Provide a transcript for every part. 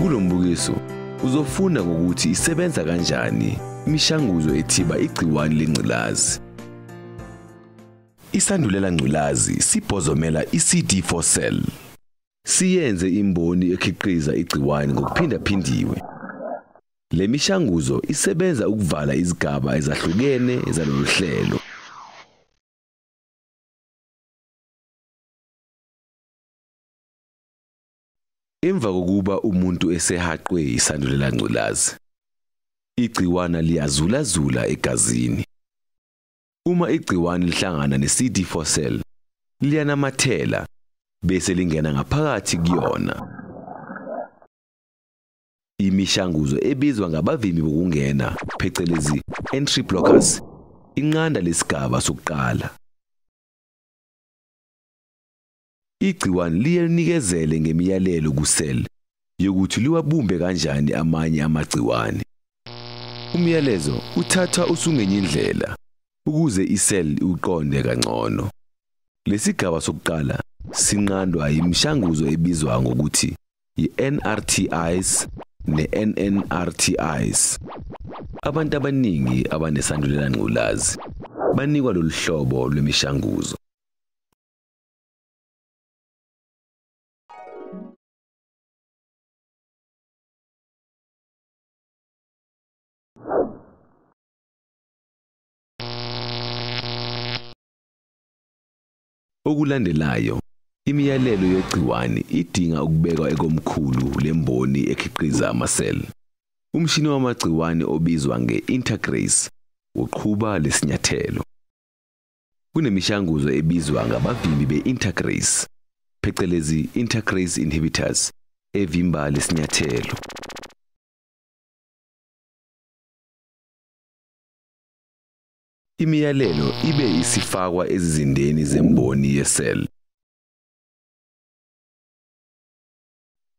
Kulo mbukiso uzofunda ngokuthi isebenza kanjani imishanguzo ethiba igciwane lengculazi. Isandulela ngculazi sibhozomela iCD4 cell. Siyenze imboni ekhiqiza igciwane ngokuphindaphindiwe. Le mishanguzo isebenza ukuvala izigaba ezahlukene zalolu hlelo. Emva kokuba umuntu esehaqwe isandulela ngculazi, igciwane liyazulazula egazini. Uma igciwane lihlangana ne-CD4 cell, liyanamathela bese lingena ngaphakathi kuyona. Imishanguzo ebizwa ngabavimbi bokungena, phecelezi entry blockers, inqanda lesigaba sokuqala. Igciwane liye linikezele ngemiyalelo ku-cell yokuthi liwabumbe kanjani amanye amagciwane. Umyalezo uthathwa usungenye indlela ukuze i-cell iwuqonde kangcono. Lesigaba sokuqala sinqandwa imishanguzo ebizwa ngokuthi i-NRTIs ne-NNRTIs. Abantu abaningi abanesandulela ngculazi banikwa lolu hlobo lwemishanguzo. Okulandelayo, imiyalelo yegciwane idinga ukubekwa ekomkhulu lemboni ekhiqiza ama-cell. Umshini wamagciwane obizwa nge-integrase uqhuba lesinyathelo. Kunemishanguzo ebizwa ngabavimbi be-integrase, phecelezi integrase inhibitors, evimba lesinyathelo. Imiyalelo ibe isifakwa ezizindeni zemboni ye-cell.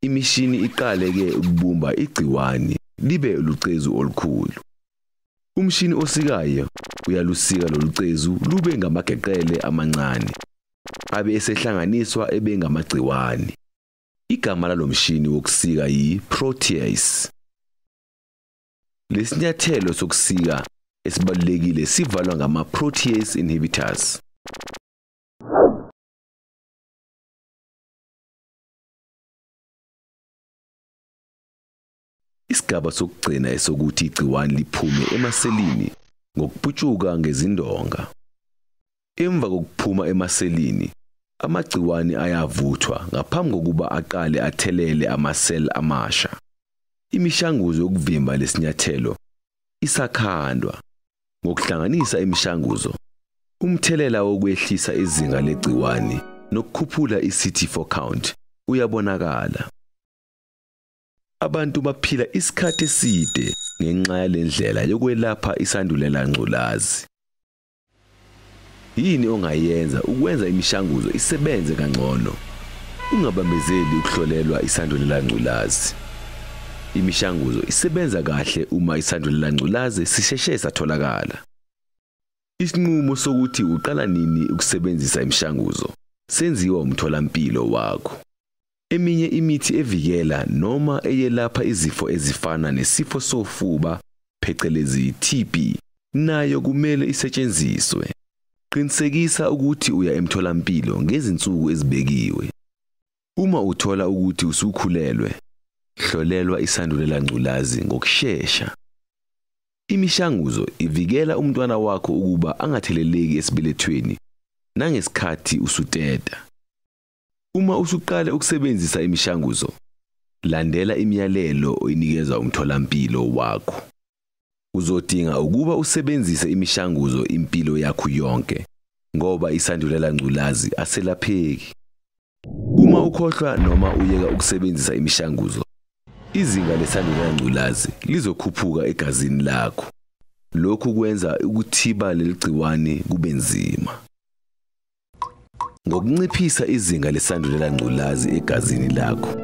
Imishini iqale-ke ukubumba igciwane libe lucezu olukhulu. Umshini osikayo uyalusika lolu cezu lube ngamageqele amancane, abe esehlanganiswa ebe ngamagciwane. Igama lalo mshini wokusika yi-protease. Lesinyathelo sokusika esibalulekile sivalwa ngama-protease inhibitors. Isigaba sokugcina esokuthi igciwane liphume emaselini ngokuputshuka ngezindonga. Emva kokuphuma emaselini, amagciwane ayavuthwa ngaphambi kokuba aqale athelele ama-cell amasha. Imishanguzo yokuvimba lesinyathelo isakhandwa. Ngokuhlanganisa imishanguzo, umthelela wokwehlisa izinga legciwane nokukhuphula i-CD4 count uyabonakala. Abantu baphila isikhathi eside ngenxa yalendlela yokwelapha isandulela ngculazi. Yini ongayenza ukwenza imishanguzo isebenze kangcono? Ungabambezeli ukuhlolelwa isandulela ngculazi. Imishanguzo isebenza kahle uma isandulela ngculazi sisheshe satholakala. Isinqumo sokuthi uqala nini ukusebenzisa imishanguzo senziwa umtholampilo wakho. Eminye imithi evikela noma eyelapha izifo ezifana nesifo sofuba, phecelezi TB, nayo kumele isetshenziswe. Qinisekisa ukuthi uya emtholampilo ngezinsuku ezibekiwe. Uma uthola ukuthi usukhulelwe, hlolelwa isandulela ngculazi ngokushesha. Imishanguzo ivikela umntwana wakho ukuba angatheleleki esibelethweni nangesikhathi usuteta. Uma usuqale ukusebenzisa imishanguzo, landela imiyalelo oyinikeza umtholampilo wakho. Uzodinga ukuba usebenzise imishanguzo impilo yakho yonke, ngoba isandulela ngculazi aselapheki. Uma ukhohlwa noma uyeka ukusebenzisa imishanguzo, izinga lesandulela ngculazi lizokhuphuka egazini lakho. Lokhu kwenza ukuthiba leli gciwane kube nzima. Ngokunciphisa izinga lesandulela ngculazi egazini lakho,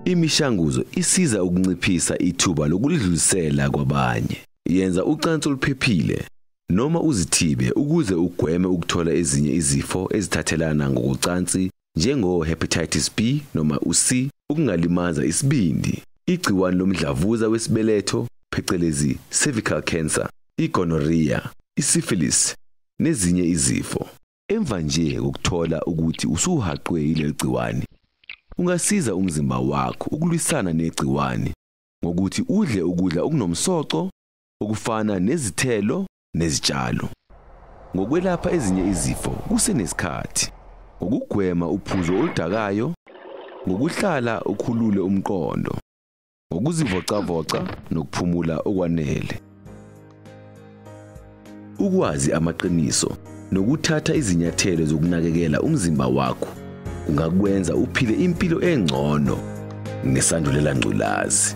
imishanguzo isiza ukunciphisa ithuba lokulidlulisela kwabanye. Yenza ucansi oluphephile noma uzithibe ukuze ugweme ukuthola ezinye izifo ezithathelana ngokocansi njengo-hepatitis B noma u-C, ukungalimaza isibindi. Igciwane lomdlavuza wesibeletho, phecelezi cervical cancer, i-gonorrhea, i-syphilis nezinye izifo. Emva nje kokuthola ukuthi usuhaqwe yileli gciwane, ungasiza umzimba wakho ukulwisana negciwane ngokuthi udle ukudla okunomsoco okufana nezithelo nezitshalo. Ngokwelapha ezinye izifo kusenesikhathi, ngokugwema uphuzo oludakayo, ngokuhlala ukhulule umqondo, ngokuzivocavoca nokuphumula okwanele. Ukwazi amaqiniso nokuthatha izinyathelo zokunakekela umzimba wakho kungakwenza uphile impilo engcono nesandulela ngculazi.